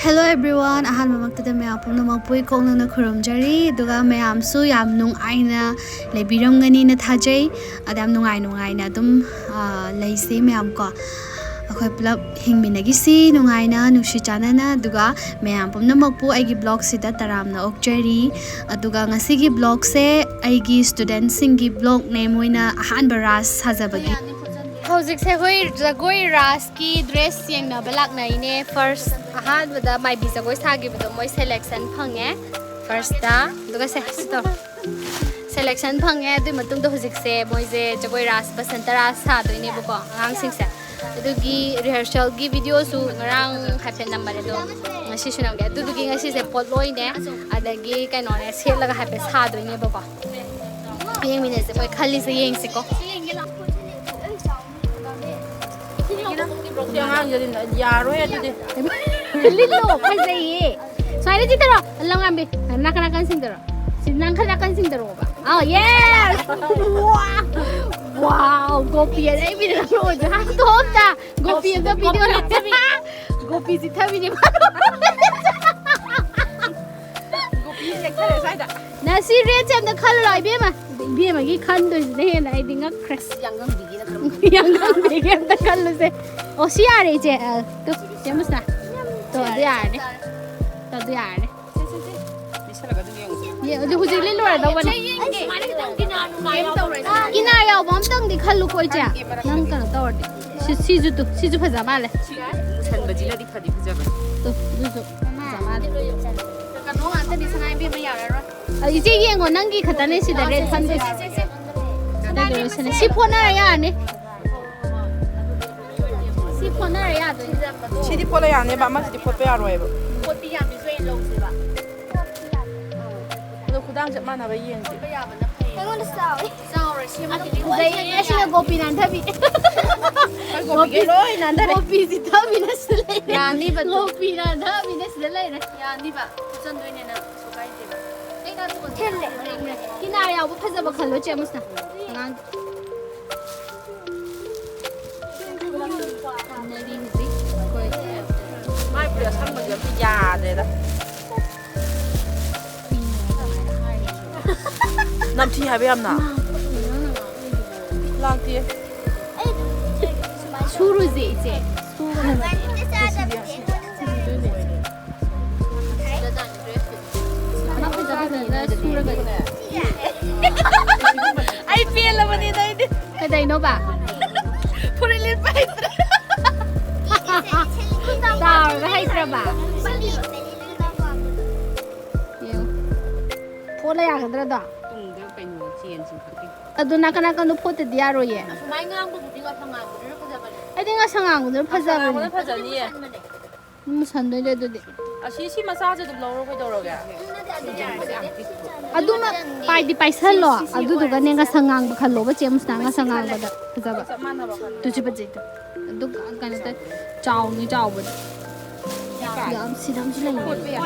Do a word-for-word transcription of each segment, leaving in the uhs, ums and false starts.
Hello everyone, ꯑꯍꯥꯟꯕꯃꯛꯇꯗ ꯃꯌꯥꯝ ꯄꯨꯝꯅꯃꯛꯄꯨ ꯏꯀꯣꯛꯅꯅ ꯈꯨꯔꯨꯝꯖꯔꯤ꯫ ꯑꯗꯨꯒ ꯃꯌꯥꯝꯁꯨ ꯌꯥꯝ ꯅꯨꯡꯉꯥꯏꯅ ꯂꯩꯕꯤꯔꯝꯒꯅꯤꯅ ꯊꯥꯖꯩ꯫ ꯑꯗ ꯌꯥꯝ ꯅꯨꯡꯉꯥꯏ ꯅꯨꯡꯉꯥꯏꯅ ꯑꯗꯨꯝ, ꯑ, ꯂꯩꯁꯦ ꯃꯌꯥꯝ ꯀꯣ꯫ ꯑꯩꯈꯣꯏ ꯄꯨꯂꯞ ꯍꯤꯡꯃꯤꯟꯅꯈꯤꯁꯤ ꯅꯨꯡꯉꯥꯏꯅ, ꯅꯨꯡꯁꯤ ꯆꯥꯟꯅꯅ꯫ ꯑꯗꯨꯒ ꯃꯌꯥꯝ ꯄꯨꯝꯅꯃꯛꯄꯨ ꯑꯩꯒꯤ vlogꯁꯤꯗ ꯇꯔꯥꯝꯅ ꯑꯣꯛꯆꯔꯤ꯫ ꯑꯗꯨꯒ ꯉꯁꯤꯒꯤ vlogꯁꯦ ꯑꯩꯒꯤ studentꯁꯤꯡꯒꯤ vlogꯅꯦ, ꯃꯣꯏꯅ ꯑꯍꯥꯟꯕ ꯔꯥꯁ ꯁꯥꯖꯕꯒꯤ꯫ ꯍꯧꯖꯤꯛꯁꯦ ꯑꯩꯈꯣꯏ ꯖꯒꯣꯏ ꯔꯥꯁꯀꯤ dress ꯌꯦꯡꯅꯕ ꯂꯥꯛꯅꯩꯅꯦ꯫ First ꯑꯍꯥꯟꯕꯗ ꯃꯥꯏꯕꯤ ꯖꯒꯣꯏ ꯁꯥꯈꯤꯕꯗꯣ ꯃꯣꯏ selection ꯐꯪꯉꯦ firstꯇ꯫ ꯑꯗꯨꯒ ꯁꯦ ꯁꯤ ꯇꯧ꯫ Selection ꯐꯪꯉꯦ꯫ ꯑꯗꯨꯒꯤ ꯃꯇꯨꯡꯗ ꯍꯧꯖꯤꯛꯁꯦ ꯃꯣꯏꯁꯦ ꯖꯒꯣꯏ ꯔꯥꯁ, ꯕꯁꯟꯇ ꯔꯥꯁ ꯁꯥꯗꯣꯏꯅꯦꯕꯀꯣ ꯑꯉꯥꯡꯁꯤꯡꯁꯦ꯫ ꯑꯗꯨꯒꯤ rehearsalꯒꯤ videoꯁꯨ ꯉꯔꯥꯡ ꯍꯥꯏꯐꯦꯠ ꯅꯝꯕꯅꯦ, ꯑꯗꯣ ꯉꯁꯤꯁꯨ ꯅꯝꯒꯦ꯫ ꯑꯗꯨꯗꯨꯒꯤ ꯉꯁꯤꯁꯦ ꯄꯣꯠꯂꯣꯏꯅꯦ, ꯑꯗꯒꯤ ꯀꯩꯅꯣꯅꯦ ꯁꯦꯠꯂꯒ ꯍꯥꯏꯐꯦꯠ ꯁꯥꯗꯣꯏꯅꯦꯕꯀꯣ꯫ ꯌꯦꯡꯃꯤꯟꯅꯁꯦ ꯃꯣꯏ ꯈꯜꯂꯤꯁꯦ ꯌꯦꯡꯁꯤꯀꯣ꯫ ꯁꯤ ꯑꯉꯥꯡꯁꯤꯗꯤ ꯌꯥꯔꯣꯏ ꯑꯗꯨꯗꯤ꯫ ꯂꯤꯠꯂꯣ, ꯐꯖꯩꯌꯦ꯫ ꯁꯨꯃꯥꯏꯅ ꯆꯤꯠꯇꯔꯣ, ꯂꯝꯉꯥꯝꯕꯤ꯫ ꯅꯥꯀꯟ ꯅꯥꯀꯟ ꯁꯤꯡꯗꯔꯣ꯫ ꯁꯤ ꯅꯥꯀꯟ ꯅꯥꯀꯟ ꯁꯤꯡꯗꯔꯣ꯫ ꯑꯥꯎ, yes! Wow! ꯒꯣꯄꯤ ꯑꯅꯩꯕꯤꯗ ꯅꯪ ꯑꯣꯏꯗꯣꯏ꯫ ꯍꯥ, ꯇꯣꯞꯇ ꯒꯣꯄꯤ ꯑꯝꯇ video ꯂꯥꯛꯆꯕꯤ꯫ ꯒꯣꯄꯤ ꯆꯤꯠꯊꯕꯤꯅꯦ꯫ ꯒꯣꯄꯤ ꯂꯦꯛꯊꯔꯦ ꯁ꯭ꯋꯥꯏꯗ꯫ ꯅ ꯁꯤ redꯁꯦ ꯑꯝꯇ ꯈꯜꯂꯨ ꯂꯥꯎ, ꯏꯕꯦꯝꯃ꯫ ꯏꯕꯦꯝꯃꯒꯤ ꯈꯟꯗꯣꯏꯁꯤꯅ ꯍꯦꯟꯅ ꯑꯩꯗꯤ ꯉꯛꯈ꯭ꯔꯦ꯫ ꯌꯥꯡꯉꯪꯕꯤꯒꯤꯅ ꯈꯔ ꯌꯥꯡꯉꯪꯕꯤꯒꯤ ꯑꯝꯇ ꯈꯜꯂꯨꯁꯦ꯫ ꯑꯣ, ꯁꯤ ꯌꯥꯔꯦ ꯏꯆꯦ꯫ ꯑ, ꯇꯨ, ꯆꯦ ꯃꯨꯁꯅꯥ꯫ ꯇꯣ, ꯑꯗꯨ ꯌꯥꯔꯅꯤ꯫ ꯇꯣ, ꯑꯗꯨ ꯌꯥꯔꯅꯤ꯫ ꯂꯤꯠꯁꯜꯂꯒ ꯑꯗꯨꯝ ꯌꯦꯡꯉꯨꯁꯦ꯫ ꯌꯦ, ꯑꯗꯨ ꯍꯧꯖꯤꯛ ꯂꯤꯠꯂꯣꯏꯔꯗꯧꯕꯅꯦ꯫ ꯀꯤꯅꯥ ꯌꯥꯎꯕ ꯑꯝꯇꯪꯗꯤ ꯈꯜꯂꯨꯀꯣ ꯏꯆꯦ꯫ ꯅꯪ ꯀꯩꯅꯣ ꯇꯧꯔꯗꯤ꯫ ꯁꯤ, ꯁꯤꯁꯨ ꯇꯨ, ꯁꯤꯁꯨ ꯐꯖ ꯃꯥꯜꯂꯦ꯫ ꯃꯨꯁꯟꯕꯁꯤꯅꯗꯤ ꯐꯗꯤ ꯐꯖꯕꯅꯤ꯫ ꯇꯨ, ꯑꯗꯨꯁꯨ ꯐꯖ ꯃꯥꯜꯂꯦ꯫ ꯀꯩꯅꯣ ꯉꯥꯛꯇꯅꯤ ꯁꯅꯥ ꯏꯕꯦꯝꯃ ꯌꯥꯔꯔꯣꯏ꯫ ꯑ, ꯏꯆꯦ ꯌꯦꯡꯉꯣ, ꯅꯪꯒꯤ ꯈꯛꯇꯅꯦ ꯁꯤꯗ red ꯈꯟꯗꯣꯏꯁꯦ꯫ ꯁꯤ ꯐꯣꯠꯅꯔ ꯌꯥꯔꯅꯤ꯫ ꯁꯤ ꯐꯣꯠꯅꯔ ꯌꯥꯗꯣꯏꯅꯤ꯫ ꯁꯤꯗꯤ ꯐꯣꯠꯂ ꯌꯥꯅꯦꯕ, ꯑꯃꯁꯤꯗꯤ ꯐꯣꯠꯄ ꯌꯥꯔꯣꯏꯕ꯫ ꯄꯣꯠꯇꯤ ꯌꯥꯝꯃꯤꯁꯨ ꯑꯩꯅ ꯂꯧꯁꯦꯕ꯫ ꯑꯗꯣ ꯈꯨꯗꯥꯡ ꯆꯞ ꯃꯥꯟꯅꯕ ꯌꯦꯡꯁꯦ꯫ ꯐꯣꯠꯄ ꯌꯥꯕꯅ ꯐꯩꯌꯦ꯫ ꯑꯩꯉꯣꯟꯗ ꯆꯥꯎꯋꯦ꯫ ꯆꯥꯎꯔꯦ ꯁꯤꯃꯗꯤ꯫ ꯐꯖꯩꯌꯦ, ꯁꯤꯅ ꯒꯣꯄꯤ ꯅꯥꯟꯊꯕꯤ꯫ ꯑꯩꯈꯣꯏ ꯒꯣꯄꯤꯒꯩ ꯂꯣꯏ ꯅꯥꯟꯊꯔꯦ꯫ ꯒꯣꯄꯤ ꯆꯤꯠꯊꯕꯤꯅ ꯁꯤꯗ ꯂꯩꯔꯦ꯫ ꯌꯥꯅꯤꯕ ꯑꯗꯨ꯫ ꯒꯣꯄꯤ ꯅꯥꯟꯊꯕꯤꯅ ꯁꯤꯗ ꯂꯩꯔꯦ꯫ ꯌꯥꯅꯤꯕ꯫ ꯐꯨꯠꯆꯟꯗꯣꯏꯅꯦꯅ ꯀꯩꯁꯨ ꯀꯥꯏꯗꯦꯕ꯫ ꯊꯤꯜꯂꯦ꯫ ꯀꯤꯅꯥꯔ ꯌꯥꯎꯕ ꯐꯖꯕ ꯈꯜꯂꯣ ꯆꯦ ꯃꯨꯁꯅꯥ꯫ ꯑꯉꯥꯡ ꯈꯟꯅꯔꯤ ꯍꯧꯖꯤꯛ ꯑꯩꯈꯣꯏ꯫ ꯃꯥꯏꯕꯨꯗꯤ ꯑꯁꯪꯕꯁꯦ ꯑꯝꯇ ꯌꯥꯗ꯭ꯔꯦꯗ꯫ ꯅꯝꯊꯤ ꯍꯥꯏꯕ ꯌꯥꯝꯅ꯫ ꯂꯥꯛꯇꯦ꯫ ꯁꯨꯔꯨꯁꯦ ꯏꯆꯦ꯫ ꯑꯩ ꯄꯦꯜꯂꯕꯅꯤꯗ ꯑꯩꯗꯤ꯫ ꯀꯩꯗꯩꯅꯣꯕ? ꯐꯨꯔꯤꯠ ꯂꯤꯠꯄ ꯍꯩꯇ꯭ꯔꯦ꯫ ꯇꯥꯎꯔꯒ ꯍꯩꯇ꯭ꯔꯕ? ꯌꯦꯡꯉꯣ꯫ ꯐꯣꯠꯂ ꯌꯥꯒꯗ꯭ꯔꯗꯣ? ꯇꯨꯡꯗ ꯀꯩꯅꯣ ꯆꯦꯟ ꯆꯤꯡꯈꯠꯈꯤ꯫ ꯑꯗꯨ ꯅꯥꯀꯟ ꯅꯥꯀꯟꯗꯣ ꯐꯣꯠꯇꯗꯤ ꯌꯥꯔꯣꯏꯌꯦ꯫ ꯁꯨꯃꯥꯏ ꯉꯥꯡꯕꯕꯨꯗꯤ ꯉꯁꯥ ꯉꯥꯡꯕꯗꯨꯅ ꯐꯖꯕꯅꯦ꯫ ꯑꯩꯗꯤ ꯉꯁꯥ ꯉꯥꯡꯕꯗꯨꯅ ꯐꯖꯕꯅꯦ꯫ ꯐꯖꯅꯤꯌꯦ꯫ ꯃꯨꯁꯟꯗꯣꯏꯅꯦ ꯑꯗꯨꯗꯤ꯫ ꯑꯁꯤ ꯁꯤ ꯃꯆꯥꯁꯦ ꯑꯗꯨꯝ ꯂꯧꯔꯣ ꯀꯩꯗꯧꯔꯒꯦ? ꯑꯗꯨꯃ ꯄꯥꯏꯗꯤ ꯄꯥꯏꯁꯜꯂꯣ꯫ ꯑꯗꯨꯗꯨꯒꯅꯦ ꯉꯁꯥ ꯉꯥꯡꯕ ꯈꯜꯂꯣꯕ ꯆꯦ ꯃꯨꯁꯅꯥ ꯉꯁꯥ ꯉꯥꯡꯕꯗ ꯐꯖꯕ꯫ ꯇꯨꯁꯤ ꯐꯖꯩꯗꯣ꯫ ꯑꯗꯨ ꯀꯩꯅꯣ ꯇꯧ ꯆꯥꯎꯅꯤ ꯆꯥꯎꯕꯗꯤ꯫ ꯌꯥꯝ ꯁꯤꯗ ꯑꯃꯁꯨ ꯂꯩꯌꯦ꯫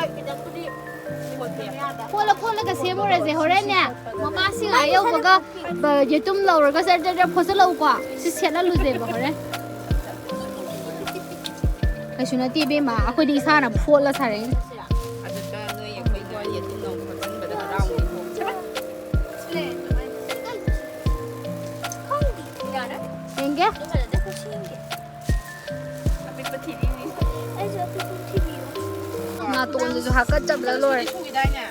ꯐꯣꯠꯂ ꯐꯣꯠꯂꯒ ꯁꯦꯝꯃꯨꯔꯁꯦ ꯍꯣꯔꯦꯟꯅꯦ꯫ ꯃꯃꯥꯁꯤꯡ ꯑꯥ ꯌꯧꯕꯒ ꯕ- ꯌꯦꯇꯨꯝ ꯂꯧꯔꯒ ꯆꯠ ꯆꯠ ꯆꯠ ꯐꯣꯠꯆꯜꯂꯛꯎꯀꯣ꯫ ꯁꯤ ꯁꯦꯠꯍꯜꯂꯨꯁꯦꯕ ꯍꯣꯔꯦꯟ꯫ ꯀꯩꯁꯨ ꯅꯠꯇꯦ ꯏꯕꯦꯝꯃ ꯑꯩꯈꯣꯏꯗꯤ ꯏꯁꯥꯅ ꯐꯣꯠꯂ ꯁꯥꯔꯛꯏꯅꯤ꯫ ꯑꯗꯨꯗ ꯅꯣꯏ ꯑꯩꯈꯣꯏ ꯌꯦꯇꯨꯝ ꯂꯧ ꯐꯣꯠꯆꯟꯕꯗ ꯍꯔꯥꯎꯅꯤ꯫ ꯌꯦꯡꯒꯦ꯫ ꯑꯄꯤꯛꯄ ꯊꯤꯕꯤꯅꯤ꯫ ꯅꯥꯇꯣꯟꯗꯨꯁꯨ ꯍꯥꯀꯠꯆꯕꯗ ꯂꯣꯏꯔꯦ꯫ ꯊꯨꯈꯤꯗꯥꯏꯅꯦ?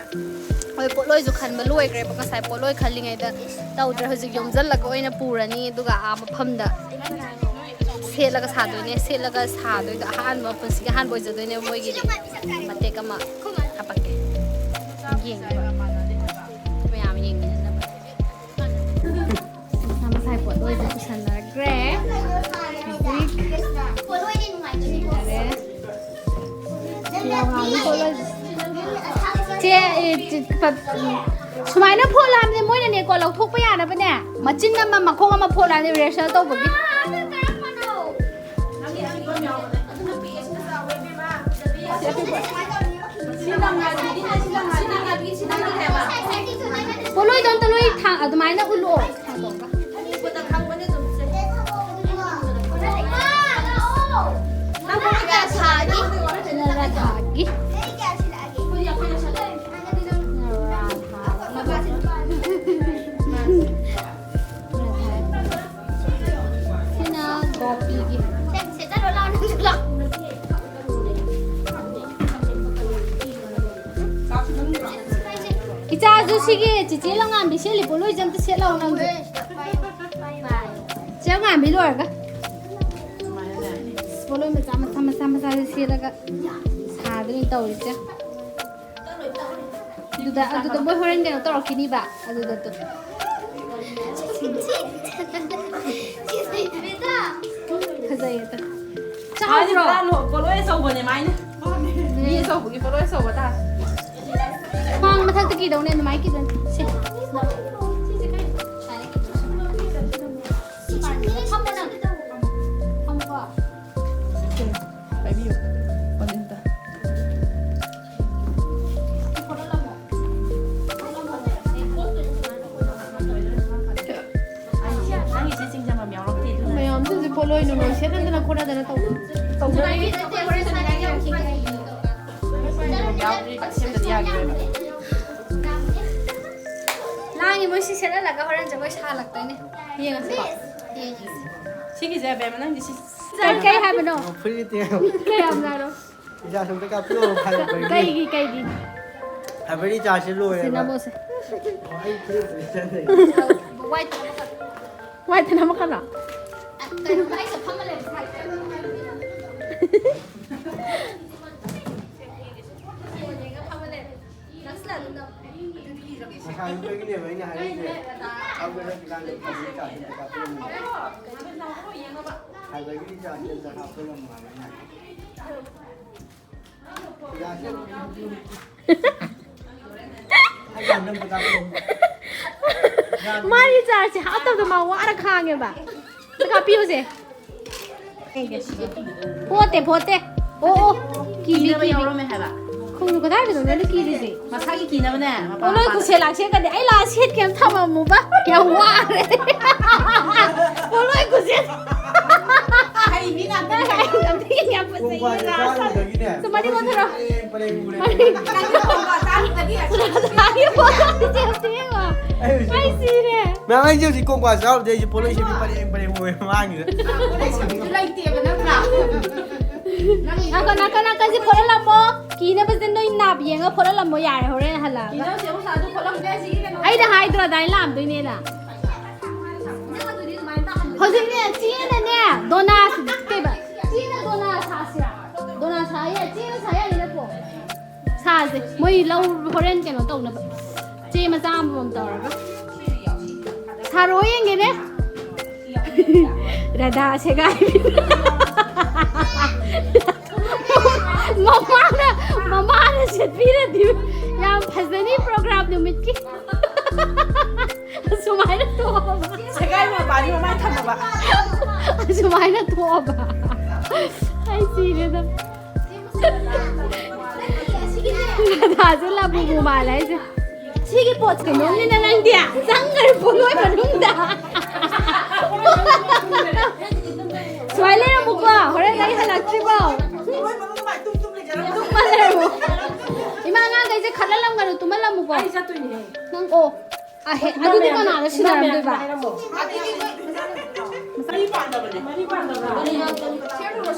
ꯍꯣꯏ ꯄꯣꯠꯂꯣꯏꯁꯨ ꯈꯟꯕ ꯂꯣꯏꯈ꯭ꯔꯦꯕ ꯉꯁꯥꯏ ꯄꯣꯠꯂꯣꯏ ꯈꯜꯂꯤꯉꯩꯗ ꯇꯧꯗ꯭ꯔꯦ꯫ ꯍꯧꯖꯤꯛ ꯌꯣꯝꯁꯤꯜꯂꯒ ꯑꯣꯏꯅ ꯄꯨꯔꯅꯤ ꯑꯗꯨꯒ ꯑꯥ ꯃꯐꯝꯗ ꯁꯦꯠꯂꯒ ꯁꯥꯗꯣꯏꯅꯦ꯫ ꯁꯦꯠꯂꯒ ꯁꯥꯗꯣꯏꯗꯣ ꯑꯍꯥꯟꯕ ꯄꯨꯟꯁꯤꯒꯤ ꯑꯍꯥꯟꯕ ꯑꯣꯏꯖꯗꯣꯏꯅꯦ ꯃꯣꯏꯒꯤꯗꯤ꯫ ꯃꯇꯦꯛ ꯑꯃ ꯍꯥꯄꯛꯀꯦ꯫ ꯌꯦꯡꯉꯣ꯫ ꯃꯌꯥꯝ ꯌꯦꯡꯃꯤꯟꯅꯅꯕ꯫ ꯃꯁꯥ ꯃꯁꯥꯒꯤ ꯄꯣꯠ ꯂꯣꯏꯅ ꯄꯨꯁꯟꯅꯈ꯭ꯔꯦ꯫ ꯍꯧꯖꯤꯛ ꯌꯦꯡꯅꯔꯦ꯫ ꯆꯦ, ꯑꯦ, ꯆꯦ, ꯄ-, ꯁꯨꯃꯥꯏꯅ ꯐꯣꯠꯂꯕꯅꯦ ꯃꯣꯏꯅꯅꯦꯀꯣ ꯂꯧꯊꯣꯛꯄ ꯌꯥꯅꯕꯅꯦ꯫ ꯃꯆꯤꯟ ꯑꯃ ꯃꯈꯣꯡ ꯑꯃ ꯐꯣꯠꯂꯕꯅꯦ rehearsal ꯇꯧꯕꯒꯤ꯫ ꯄꯣꯠꯂꯣꯏꯗꯣ ꯑꯝꯇ ꯂꯣꯏ ꯊꯥ-, ꯑꯗꯨꯃꯥꯏꯅ ꯎꯠꯂꯣ꯫ ꯊꯥꯡꯗꯣꯛꯑꯒ꯫ ꯅꯪ ꯄꯣꯠꯂꯣꯏ ꯀꯌꯥ ꯁꯥꯒꯦ? ꯆꯥꯁꯨ ꯁꯤꯒꯤ ꯆꯤꯆꯦ ꯂꯉꯥꯟꯕꯤ ꯁꯦꯠꯂꯤ ꯄꯣꯠꯂꯣꯏꯁꯦ ꯑꯝꯇ ꯁꯦꯠꯂꯛꯑꯣ ꯅꯪꯁꯨ꯫ ꯆꯦ ꯂꯉꯥꯟꯕꯤ ꯂꯣꯏꯔꯒ꯫ ꯄꯣꯠꯂꯣꯏ ꯃꯆꯥ ꯃꯆꯥ ꯃꯆꯥ ꯃꯆꯥꯁꯦ ꯁꯦꯠꯂꯒ ꯁꯥꯗꯣꯏꯅꯤ ꯇꯧꯔꯤꯁꯦ꯫ ꯑꯗꯨꯗ ꯑꯗꯨꯗ ꯃꯣꯏ ꯍꯣꯔꯦꯟ ꯀꯩꯅꯣ ꯇꯧꯔꯛꯈꯤꯅꯤꯕ ꯑꯗꯨꯗ ꯇꯨ꯫ ꯐꯖꯩꯌꯦ ꯇꯨ꯫ ꯆꯥꯎꯕ꯭ꯔꯣ? ꯄꯣꯠꯂꯣꯏ ꯑꯆꯧꯕꯅꯦ ꯃꯥꯏꯅ꯫ ꯃꯤ ꯑꯆꯧꯕꯒꯤ ꯄꯣꯠꯂꯣꯏ ꯑꯆꯧꯕ ꯇꯥꯔꯦ꯫ ꯈ꯭ꯋꯥꯡ ꯃꯊꯛꯇ ꯀꯤꯗꯧꯅꯦ ꯑꯗꯨꯃꯥꯏꯅ ꯀꯤꯗꯧꯅꯦ꯫ ꯁꯦ꯫ ꯐꯝꯃꯣ ꯅꯪ꯫ ꯐꯝꯃꯣꯀꯣ꯫ ꯄꯥꯏꯕꯤꯌꯨ꯫ ꯄꯥꯏꯕꯤꯌꯨ꯫ ꯅꯪꯒꯤꯁꯦ ꯆꯤꯡꯖꯪ ꯑꯃ ꯌꯥꯎꯔꯛꯇꯦ ꯑꯗꯨꯅ꯫ ꯃꯌꯥꯝꯁꯤꯡꯁꯦ ꯄꯣꯠꯂꯣꯏ ꯅꯨꯡꯂꯣꯏ ꯁꯦꯠꯍꯟꯗꯅ ꯈꯣꯠꯍꯟꯗꯅ ꯇꯧꯕ꯫ ꯇꯧꯕ꯫ ꯌꯥꯎꯗ꯭ꯔꯤ ꯁꯦꯝꯗꯗꯤ ꯌꯥꯈꯤꯔꯣꯏꯕ꯫ ꯂꯥꯡꯉꯤ ꯃꯣꯏ ꯁꯤ ꯁꯦꯠꯍꯜꯂꯒ ꯍꯣꯔꯦꯟ ꯖꯒꯣꯏ ꯁꯥꯍꯜꯂꯛꯇꯣꯏꯅꯦ꯫ ꯌꯦꯡꯉꯁꯤꯀꯣ꯫ ꯌꯦꯡꯉꯁꯤ꯫ ꯁꯤꯒꯤꯁꯦ ꯑꯕꯦꯝꯃ ꯅꯪꯒꯤ ꯁꯤ꯫ ꯀꯩ, ꯀꯩ ꯍꯥꯏꯕꯅꯣ? ꯐꯨꯔꯤꯠ ꯇꯦꯛꯑꯕ꯫ ꯀꯩ ꯍꯥꯏꯕꯅꯣ? ꯏꯆꯥ ꯁꯨꯝꯇ ꯀꯥꯞꯄꯤꯌꯣ ꯍꯥꯏꯕꯒꯤ꯫ ꯀꯩꯒꯤ, ꯀꯩꯒꯤ? ꯍꯥꯏꯕꯗꯤ ꯏꯆꯥꯁꯤ ꯂꯣꯏꯔꯦꯕ꯫ ꯁꯤ ꯅꯝꯃꯣꯁꯦ꯫ ꯑꯣ, ꯑꯩ ꯐꯨꯔꯤꯠ ꯑꯃꯇ ꯂꯤꯠꯆꯗꯦ꯫ ꯋꯥꯏꯠ ꯑꯃꯈꯛ꯫ ꯋꯥꯏꯠ ꯑꯃꯈꯛꯅ? ꯀꯩꯅꯣ, ꯑꯩꯒ ꯐꯝꯃ ꯂꯩꯕ ꯁꯥꯏ꯫ ꯌꯦꯡꯉ ꯐꯝꯃ ꯂꯩꯕ꯫ ꯅꯛꯁꯤꯜꯂ ꯑꯗꯨꯝ ꯅꯝꯃꯣ꯫ ꯉꯁꯥꯏ ꯑꯌꯨꯛꯇꯒꯤꯅꯦꯕ ꯑꯩꯅ ꯍꯥꯏꯔꯤꯁꯦ꯫ ꯍꯧꯒꯠꯂꯛꯄ ꯀꯥꯟꯗ ꯐꯖꯅ ꯆꯥꯁꯤꯜꯂꯒ ꯀꯥꯞꯄꯤꯔꯝꯃꯣ꯫ ꯍꯥꯏꯕꯒꯤ ꯆꯥꯁꯤꯜꯂꯒ ꯍꯥꯞꯄꯤꯔꯝꯃꯣ ꯍꯥꯏꯕ ꯑꯩꯅ ꯍꯥꯏꯁꯦ꯫ ꯃꯥꯒꯤ ꯆꯥꯔꯖꯁꯦ ꯍꯥꯞꯇꯕꯗ ꯃꯥ ꯋꯥꯔ ꯈꯥꯡꯉꯦꯕ꯫ ꯑꯝꯇ ꯀꯥꯞꯄꯤꯌꯨꯁꯦ꯫ ꯐꯣꯠꯇꯦ, ꯐꯣꯠꯇꯦ꯫ ꯑꯣ, ꯑꯣ꯫ ꯀꯤꯕꯤ, ꯀꯤꯅꯕ ꯀꯤꯕꯤ꯫ ꯌꯥꯎꯔꯝꯃꯦ ꯍꯥꯏꯕ꯫ ꯈꯣꯡꯖꯨ ꯀꯗꯥꯏꯗꯅꯣ ꯅꯪꯅ ꯀꯤꯔꯤꯁꯦ? ꯃꯁꯥꯒꯤ ꯀꯤꯅꯕꯅꯦ, ꯃꯄꯥ ꯄꯣꯠꯂꯣꯏ ꯃꯄꯥ꯫ ꯈꯨꯠꯁꯦ ꯂꯥꯛꯁꯦ ꯀꯗꯤ ꯑꯩ ꯂꯥꯛ ꯁꯦꯠꯀꯦ ꯑꯃ ꯊꯝꯃꯝꯃꯨꯕ꯫ ꯌꯥꯝ ꯋꯥꯔꯦ꯫ ꯄꯣꯠꯂꯣꯏ ꯈꯨꯠꯁꯦ꯫ ꯍꯩꯕꯤ ꯉꯥꯛꯇꯅꯤ ꯀꯩꯅꯣ꯫ ꯌꯥꯝ ꯊꯤꯅ ꯌꯥꯝ ꯐꯖꯩꯌꯦ ꯀꯣꯡꯀ꯭ꯋꯥꯁꯦ ꯂꯥꯁ꯫ ꯆꯥꯔꯨꯕꯗꯒꯤꯅꯦ, ꯁꯨꯃꯥꯏꯅ ꯄꯣꯠꯂꯣꯏꯁꯦ ꯑꯣꯟꯊꯣꯔꯛꯑꯣ꯫ ꯄꯔꯦꯡ ꯄꯔꯦꯡ ꯎꯔꯦ꯫ ꯃꯔꯤꯡ ꯀꯥꯡꯒꯤ ꯄꯣꯠꯂꯣꯏꯁꯦ ꯌꯥꯝ ꯊꯤꯅ ꯌꯦꯡꯉꯣ꯫ ꯑꯩ ꯍꯧꯖꯤꯛ ꯑꯩ ꯁꯤꯔꯦ꯫ ꯃꯌꯥꯝ ꯑꯩꯁꯦ ꯍꯧꯖꯤꯛ ꯀꯣꯡꯀ꯭ꯋꯥ ꯆꯥꯔꯨꯕꯗꯩ ꯑꯩꯁꯦ ꯄꯣꯠꯂꯣꯏꯁꯦ ꯄꯔꯦꯡ ꯄꯔꯦꯡ ꯎꯔꯦ ꯃꯃꯥꯡꯒꯤꯗ꯫ ꯂꯩꯇꯦꯕ ꯅꯠꯇ꯭ꯔꯥ? ꯅꯪ ꯅꯥꯀꯟ, ꯅꯥꯀꯟ, ꯅꯥꯀꯟꯁꯦ ꯐꯣꯠꯍꯜꯂꯝꯃꯣ꯫ ꯀꯤꯅꯕꯁꯦ ꯅꯣꯏ ꯂꯥꯞ ꯌꯦꯡꯉ ꯐꯣꯠꯍꯜꯂꯝꯃꯣ ꯌꯥꯔꯦ, ꯍꯣꯔꯦꯟ ꯍꯜꯂꯛꯑꯒ꯫ ꯏꯅꯧꯁꯦ ꯑꯃꯨꯛ ꯁꯥꯗꯣ ꯈꯣꯠꯂꯝꯃꯦ ꯑꯁꯤꯒꯤ ꯀꯩꯅꯣ꯫ ꯑꯩꯅ ꯍꯥꯏꯗ꯭ꯔꯣ ꯑꯗꯥꯏꯅ ꯂꯥꯝꯗꯣꯏꯅꯦꯅ? ꯅꯪ ꯑꯗꯨꯗꯤ ꯑꯗꯨꯃꯥꯏꯅ ꯇꯥꯍꯟꯕ ꯍꯧꯖꯤꯛꯅꯦ ꯆꯦꯅꯅꯦ ꯗꯣꯅꯥ ꯀꯩꯕ? ꯆꯦꯅ ꯗꯣꯅꯥ ꯁꯥꯁꯤꯔꯥ? ꯗꯣꯅꯥ ꯁꯥ ꯌꯥꯏ, ꯆꯦꯅ ꯁꯥ ꯌꯥꯏ ꯅꯠꯇ꯭ꯔꯣ? ꯁꯥꯁꯦ꯫ ꯃꯣꯏ ꯂꯧ ꯍꯣꯔꯦꯟ ꯀꯩꯅꯣ ꯇꯧꯅꯕ꯫ ꯆꯦ ꯃꯆꯥ ꯑꯃꯃꯝ ꯇꯧꯔꯒ꯫ ꯁꯥꯔꯣ ꯌꯦꯡꯒꯦꯅꯦ꯫ ꯔꯙꯥ ꯁꯦꯒꯥꯏꯕꯤ꯫ ꯃꯃꯥꯅ, ꯃꯃꯥꯅ ꯁꯦꯠꯄꯤꯔꯗꯤ ꯌꯥꯝ ꯐꯖꯅꯤ program ꯅꯨꯃꯤꯠꯀꯤ꯫ ꯁꯨꯃꯥꯏꯅ ꯊꯣꯛꯑꯕ꯫ ꯁꯦꯒꯥꯏꯕ ꯃꯄꯥꯗꯤ ꯃꯃꯥꯏ ꯊꯝꯃꯕ꯫ ꯁꯨꯃꯥꯏꯅ ꯊꯣꯛꯑꯕ꯫ ꯑꯩ ꯁꯤꯔꯦꯗ꯫ ꯔꯙꯥꯁꯦ ꯂꯥꯕꯨꯕꯨ ꯃꯥꯜꯂꯦ ꯍꯥꯏꯁꯦ꯫ ꯁꯤꯒꯤ ꯄꯣꯠꯁꯦ ꯀꯩꯅꯣꯝꯅꯤꯅ ꯅꯪꯗꯤ ꯆꯪꯈ꯭ꯔꯦ ꯄꯣꯠꯂꯣꯏ ꯃꯅꯨꯡꯗ꯫ ꯁꯨꯃꯥꯏ ꯂꯩꯔꯝꯃꯨꯀꯣ, ꯍꯣꯔꯦꯟ ꯑꯩ ꯍꯜꯂꯛꯇ꯭ꯔꯤꯕꯣ꯫ ꯇꯨꯝꯃ ꯂꯩꯔꯝꯃꯨ꯫ ꯏꯃꯥ, ꯑꯉꯥꯡꯈꯩꯁꯦ ꯈꯠꯍꯜꯂꯝꯒꯅꯨ, ꯇꯨꯝꯍꯜꯂꯝꯃꯨꯀꯣ꯫ ꯑꯩ ꯆꯠꯇꯣꯏꯅꯦꯍꯦ꯫ ꯅꯪ, ꯑꯣ꯫ ꯑꯍꯦ, ꯑꯗꯨꯗꯤ ꯀꯅꯥꯗ ꯁꯤꯟꯅꯔꯝꯗꯣꯏꯕ? ꯃꯔꯤ ꯄꯥꯟꯗꯕꯅꯦ꯫ ꯃꯔꯤ ꯄꯥꯟꯗꯕ꯭ꯔꯥ?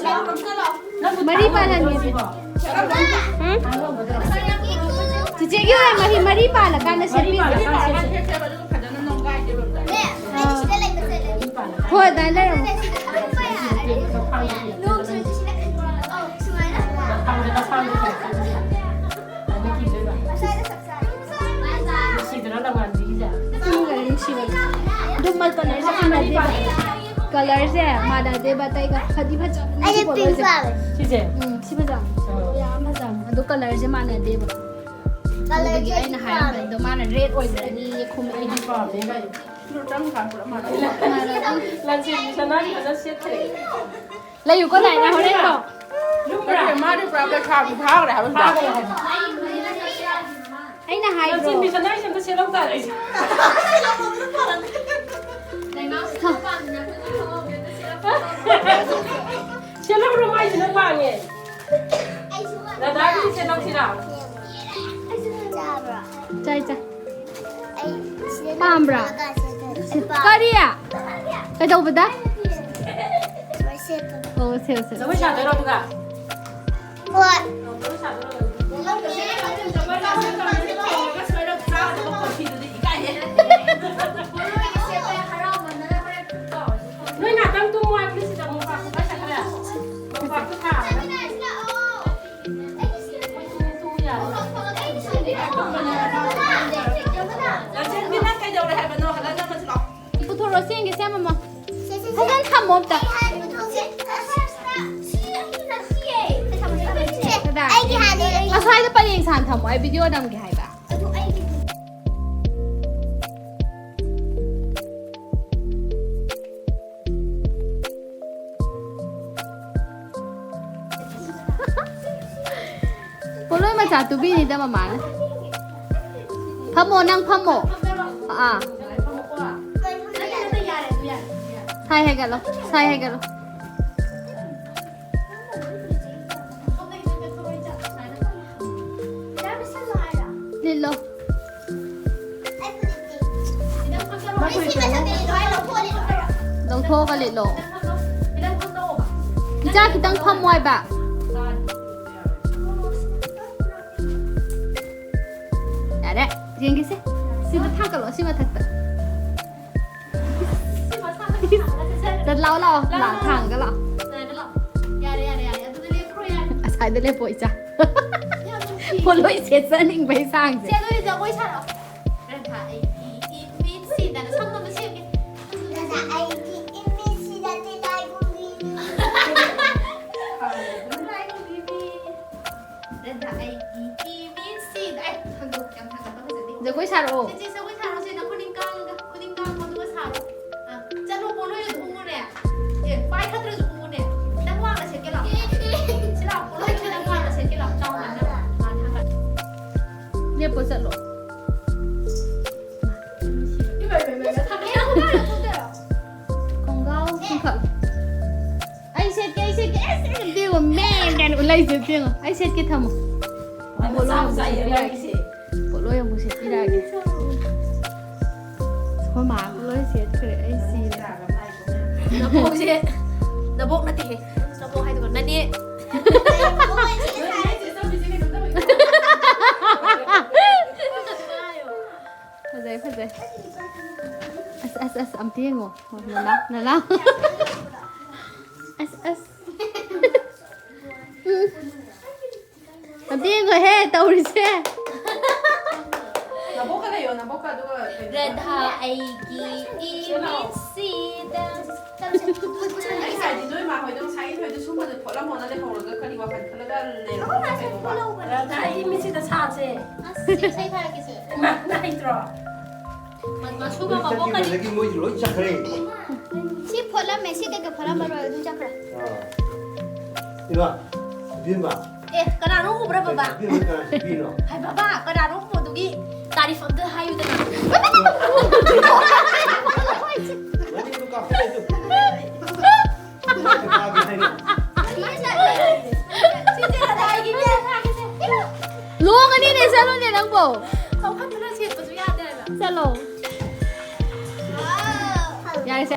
ꯃꯔꯤ ꯄꯥꯜꯍꯟꯒꯦ꯫ ꯎꯝ? ꯆꯤꯆꯦꯒꯤ ꯑꯣꯏꯅ ꯃꯍꯤ ꯃꯔꯤ ꯄꯥꯜꯂꯀꯥꯟꯗ ꯁꯦꯠꯄꯤꯔꯣ꯫ ꯍꯣꯏ, ꯑꯗꯨꯃꯥꯏꯅ ꯂꯩꯔꯝꯃꯣ꯫ ꯅꯨꯡꯁꯤꯗ꯭ꯔꯥ ꯂꯪꯉꯥꯟꯕꯤꯒꯤꯁꯦ? ꯅꯨꯡꯁꯤꯕ꯫ ꯑꯗꯨꯝ ꯀꯂꯔꯁꯦ ꯃꯥꯟꯅꯗꯦꯕ꯫ ꯀꯂꯔꯁꯦ ꯃꯥꯟꯅꯗꯦꯕ ꯑꯇꯩꯒ꯫ ꯐꯗꯤ ꯐꯖꯕꯅꯦ ꯑꯩꯗꯤ ꯁꯤ pink ꯄꯣꯠꯂꯣꯏꯁꯦ꯫ ꯄꯥꯝꯃꯦ꯫ ꯁꯤꯁꯦ? ꯎꯝ, ꯁꯤ ꯐꯖꯕꯅꯦ꯫ ꯑꯥ꯫ ꯌꯥꯝ ꯐꯖꯕꯅꯦ꯫ ꯑꯗꯣ ꯀꯂꯔꯁꯦ ꯃꯥꯟꯅꯗꯦꯕ꯫ ꯀꯂꯔꯁꯦ ꯑꯗꯨꯗꯒꯤ ꯑꯩꯅ ꯑꯩꯗꯤ ꯄꯥꯝꯃꯦ꯫ ꯍꯥꯏꯔꯝꯕꯗꯣ ꯃꯥꯅ ꯔꯦꯗ ꯑꯣꯏꯕꯅꯤ ꯈꯨꯝꯃꯛꯑꯦ꯫ ꯑꯩꯗꯤ ꯄꯥꯝꯃꯦ ꯀꯩꯅꯣ꯫ ꯂꯟꯆꯦꯟꯕꯤ ꯁꯅꯥꯒꯤ ꯐꯖꯅ ꯁꯦꯠꯈ꯭ꯔꯦ꯫ ꯂꯩꯌꯨꯀꯣ ꯗꯥꯏꯅꯥ ꯍꯣꯔꯦꯟꯀꯣ꯫ ꯂꯨꯝꯕ꯭ꯔꯥ? ꯅꯠꯇꯦ, ꯃꯥꯗꯤ ꯄꯨꯔꯥ ꯄꯩꯁꯥꯕꯨ ꯐꯥꯈ꯭ꯔꯦ ꯍꯥꯏꯕ ꯁꯤꯗ꯫ ꯐꯥꯈ꯭ꯔꯦ ꯍꯥꯏꯕ꯫ ꯑꯩꯅ ꯍꯥꯏꯗ꯭ꯔꯣ? ꯂꯟꯆꯦꯟꯕꯤ ꯁꯅꯥꯒꯤ ꯑꯝꯇ ꯁꯦꯠꯍꯧ ꯇꯥꯔꯦ ꯑꯩꯁꯦ꯫ ꯁꯦꯠꯍꯧꯔꯣ, ꯃꯥꯏꯁꯤꯅ ꯋꯥꯡꯉꯦ꯫ ꯔꯙꯥꯒꯤꯗꯤ ꯁꯦꯠꯍꯧꯁꯤꯔꯥ? ꯆꯥꯏ, ꯆꯥꯏ꯫ ꯄꯥꯝꯕ꯭ꯔꯥ? ꯀꯔꯤ? ꯀꯩꯗꯧꯕꯗ? ꯑꯣ, ꯁꯦ, ꯁꯦ꯫ ꯖꯒꯣꯏ ꯁꯥꯗꯣꯏꯔꯣ ꯑꯗꯨꯒ? ꯍꯣꯏ꯫ ꯑꯣ, ꯖꯒꯣꯏ ꯁꯥꯗꯣꯏꯔꯣ? ꯂꯟꯆꯦꯟꯕꯤ, ꯅꯪ ꯀꯩꯗꯧꯔꯦ ꯍꯥꯏꯕꯅꯣ? ꯍꯜꯂꯛꯅꯕꯁꯤ ꯂꯥꯛꯑꯣ꯫ ꯄꯨꯊꯣꯔꯛꯑꯣ, ꯁꯦꯝꯒꯦ, ꯁꯦꯝꯃꯝꯃꯣ꯫ ꯐꯖꯅ ꯊꯝꯃꯣ ꯑꯝꯇ꯫ ꯀꯗꯥꯏ? ꯑꯩꯒꯤ ꯍꯥꯟꯅ ꯑꯁ꯭ꯋꯥꯏꯗ ꯄꯔꯦꯡ ꯁꯥꯟꯅ ꯊꯝꯃꯣ, ꯑꯩ ꯚꯤꯗꯤꯑꯣ ꯅꯝꯒꯦ ꯍꯥꯏꯕ꯫ ꯑꯗꯨ ꯑꯩꯒꯤ ꯄꯣꯠꯂꯣꯏ ꯃꯆꯥ ꯇꯨꯕꯤꯅꯤꯗ ꯃꯃꯥꯅ꯫ ꯐꯝꯃꯣ, ꯅꯪ ꯐꯝꯃꯣ꯫ ꯑꯥ꯫ ꯁꯥꯏ ꯍꯥꯏꯒꯠꯂꯣ, ꯁꯥꯏ ꯍꯥꯏꯒꯠꯂꯣ꯫ ꯂꯤꯠꯂꯣ꯫ ꯂꯧꯊꯣꯛꯑꯒ ꯂꯤꯠꯂꯣ꯫ ꯏꯆꯥ, ꯈꯤꯇꯪ ꯐꯝꯃꯣ ꯍꯥꯏꯕ꯫ ꯌꯥꯔꯦ, ꯌꯦꯡꯒꯦꯁꯦ꯫ ꯁꯤꯗ ꯊꯥꯡꯒꯠꯂꯣ, ꯁꯤ ꯃꯊꯛꯇ꯫ ꯆꯠ, ꯂꯥꯛꯑꯣ, ꯂꯥꯛꯑꯣ, ꯂꯥꯛꯑꯣ, ꯊꯥꯡꯒ ꯂꯥꯛꯑꯣ꯫ ꯌꯥꯔꯦ, ꯌꯥꯔꯦ, ꯌꯥꯔꯦ꯫ ꯑꯗꯨꯗ ꯂꯦꯞꯈ꯭ꯔꯣ, ꯌꯥꯔꯦ꯫ ꯑꯁ꯭ꯋꯥꯏꯗ ꯂꯦꯞꯄꯣ, ꯏꯆꯥ꯫ ꯌꯥꯝ ꯅꯨꯡꯁꯤ꯫ ꯄꯣꯠꯂꯣꯏ ꯁꯦꯠꯆꯅꯤꯡꯕꯩ ꯆꯥꯡꯁꯦ꯫ ꯁꯦ, ꯑꯗꯨꯗꯤ ꯖꯒꯣꯏ ꯁꯥꯔꯛꯑꯣ꯫ ꯔꯟꯊꯥ, ꯑꯩꯒꯤ ꯏꯃꯤꯠꯁꯤꯗꯅ ꯁꯝꯗꯣ ꯑꯝꯇ ꯁꯦꯝꯒꯦ꯫ ꯔꯟꯊꯥ, ꯑꯩꯒꯤ ꯏꯃꯤꯠꯁꯤꯗ ꯇꯤꯜꯂꯥꯏꯈꯨꯝꯕꯤ꯫ ꯇꯤꯜꯂꯥꯏꯈꯨꯝꯕꯤ꯫ ꯔꯟꯊꯥ, ꯑꯩꯒꯤ ꯏꯃꯤꯠꯁꯤꯗ꯫ ꯑꯩ ꯊꯥꯡꯗꯣꯛ-, ꯌꯥꯝ ꯊꯥꯡꯒꯠꯄ ꯐꯖꯗꯦ꯫ ꯖꯒꯣꯏ ꯁꯥꯔꯛꯑꯣ꯫ ꯆꯦ, ꯆꯦ, ꯖꯒꯣꯏ ꯁꯥꯔꯛꯑꯣ꯫ ꯁꯦ, ꯅꯈꯨꯠ ꯅꯤꯡ ꯀꯥꯡꯒ, ꯈꯨꯠ ꯅꯤꯡ ꯀꯥꯡꯕꯗꯨꯒ ꯁꯥꯔꯣ꯫ ꯑ, ꯆꯠꯂꯣ, ꯄꯣꯠꯂꯣꯏ ꯑꯗꯨ ꯎꯪꯉꯨꯅꯦ꯫ ꯑꯦ, ꯄꯥꯏꯈꯠꯇ꯭ꯔꯁꯨ ꯎꯪꯉꯨꯅꯦ꯫ ꯈꯤꯇꯪ ꯋꯥꯡꯅ ꯁꯦꯠꯀꯦ ꯂꯥꯎ꯫ ꯁꯤ ꯂꯥꯎ, ꯄꯣꯠꯂꯣꯏ ꯈꯤꯇꯪ ꯋꯥꯡꯅ ꯁꯦꯠꯀꯦ ꯂꯥꯎ꯫ ꯆꯥꯎꯃꯟꯗꯅ꯫ ꯑ, ꯊꯥꯡꯒꯠ-, ꯂꯦꯞꯄꯣ, ꯆꯠꯂꯣ꯫ ꯏꯃꯥ, ꯏꯃꯥ, ꯏꯃꯥ, ꯊꯥꯡꯒꯠ-, ꯈꯣꯡꯒ꯭ꯔꯥꯎ ꯆꯤꯡꯈꯠꯂꯣ꯫ ꯑꯩ ꯁꯦꯠꯀꯦ, ꯑꯩ ꯁꯦꯠꯀꯦ, ꯑꯩ ꯁꯦꯠꯀꯦ, ꯌꯦꯡꯉꯣ, ꯃꯦ ꯀꯥꯏꯅ ꯎꯠꯂꯛꯏꯁꯦ, ꯌꯦꯡꯉꯣ꯫ ꯑꯩ ꯁꯦꯠꯀꯦ, ꯊꯝꯃꯣ꯫ ꯃꯥꯏ ꯃꯆꯥ ꯃꯆꯥ ꯌꯦꯡꯉꯣ ꯑꯩꯒꯤꯁꯦ꯫ ꯄꯣꯠꯂꯣꯏ ꯑꯃꯨꯛ ꯁꯦꯠꯄꯤꯔꯛꯑꯒꯦ꯫ ꯑꯩꯈꯣꯏ ꯃꯥꯒ ꯂꯣꯏ ꯁꯦꯠꯈ꯭ꯔꯦ, ꯑꯩ ꯁꯤꯔꯦ꯫ ꯅꯕꯣꯛꯁꯦ, ꯅꯕꯣꯛ ꯅꯠꯇꯦꯍꯦ꯫ ꯅꯕꯣꯛ ꯍꯥꯏꯗꯣꯏꯕ, ꯅꯅꯦ꯫ ꯐꯖꯩ, ꯐꯖꯩ꯫ ꯑꯁ, ꯑꯁ, ꯑꯁ, ꯑꯝꯇ ꯌꯦꯡꯉꯣ꯫ ꯅꯅꯥꯎ, ꯅꯅꯥꯎ꯫ ꯑꯁ, ꯑꯁ꯫ ꯎꯝ꯫ ꯑꯝꯇ ꯌꯦꯡꯉꯣꯍꯦ, ꯇꯧꯔꯤꯁꯦ꯫ ꯅꯕꯣꯛꯀ ꯂꯩꯌꯣ, ꯅꯕꯣꯀ ꯑꯗꯨꯒ ꯀꯩꯅꯣ ꯔꯙꯥ ꯑꯩꯒꯤ ꯏꯃꯤꯠꯁꯤꯗ꯫ ꯑꯩ ꯉꯁꯥꯏꯗꯤ ꯅꯣꯏ ꯃꯥ ꯍꯣꯏꯗꯣ ꯉꯁꯥꯏ ꯅꯣꯏꯗꯣ ꯁꯨꯝꯕꯗ ꯐꯣꯠꯂꯝꯃꯣꯅ ꯂꯩꯍꯧꯔꯒ ꯀꯔꯤ ꯋꯥꯈꯜ ꯈꯜꯂꯒ ꯂꯩꯔꯝꯃꯣ ꯀꯩꯅꯣꯕ? ꯔꯙꯥ ꯑꯩꯒꯤ ꯏꯃꯤꯠꯁꯤꯗ ꯁꯥꯁꯦ꯫ ꯑꯁ ꯏꯁꯩ ꯊꯥꯔꯛꯀꯦꯁꯦ꯫ ꯏꯃꯥꯅ ꯍꯩꯇ꯭ꯔꯣ? ꯃ- ꯃꯁꯨꯒ ꯃꯕꯣꯛꯀꯗꯤ ꯆꯠꯈꯤꯕꯗꯒꯤ ꯃꯣꯏꯁꯨ ꯂꯣꯏ ꯆꯠꯈ꯭ꯔꯦ꯫ ꯁꯤ ꯐꯣꯠꯂꯝꯃꯦ, ꯁꯤ ꯀꯩꯀꯩ ꯐꯣꯠꯂꯝꯃꯔꯣꯏ ꯑꯗꯨꯝ ꯆꯠꯈ꯭ꯔꯦ꯫ ꯑꯥ꯫ ꯏꯃꯥ, ꯏꯕꯦꯝꯃ꯫ ꯑꯦ, ꯀꯅꯥꯅꯣ ꯎꯕ꯭ꯔꯥ ꯕꯕꯥ? ꯏꯕꯦꯝꯃ ꯀꯅꯥ ꯆꯠꯄꯤꯅꯣ? ꯍꯥꯏ ꯕꯕꯥ, ꯀꯅꯥꯅꯣ ꯎꯕꯗꯨꯒꯤ ꯇꯥꯔꯤꯐ ꯑꯝꯇ ꯍꯥꯏꯌꯨꯗꯅ꯫ ꯃꯅꯤꯡꯗꯣ ꯀꯥꯞꯊꯣꯛꯑꯣ꯫ ꯂꯣꯡꯉꯅꯤꯅꯦ, ꯆꯠꯂꯣꯅꯦ ꯅꯪꯕꯣ꯫ ꯆꯠꯂꯣ꯫ ꯌꯥꯔꯦꯁꯦ꯫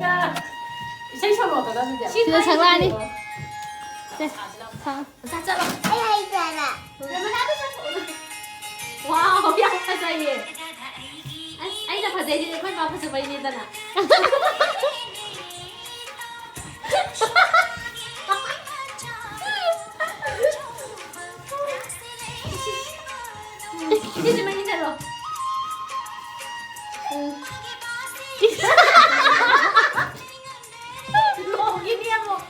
ꯏꯁꯩ ꯁꯛꯂꯛꯑꯣꯗꯅ ꯑꯗꯨꯗꯤ꯫ ꯁꯤꯗ ꯁꯛꯂꯛꯑꯅꯤ꯫ ꯁꯦ, ꯁꯛ꯫ ꯆꯠꯂꯣ꯫ ꯑꯩ ꯍꯩꯇꯦꯕ꯫ ꯋꯥꯎ, ꯌꯥꯝ ꯐꯖꯩꯌꯦ꯫ ꯑꯁ, ꯑꯩꯅ ꯐꯖꯩꯁꯤꯗꯤ ꯑꯩꯈꯣꯏ ꯃꯥ ꯐꯖꯕꯩꯅꯦꯗꯅ꯫ ꯁꯤꯁꯦ ꯃꯅꯤꯡ ꯆꯠꯂꯣ꯫ ꯎꯝ꯫ ꯂꯣꯡꯒꯤꯅꯤ ꯑꯃꯨꯛ꯫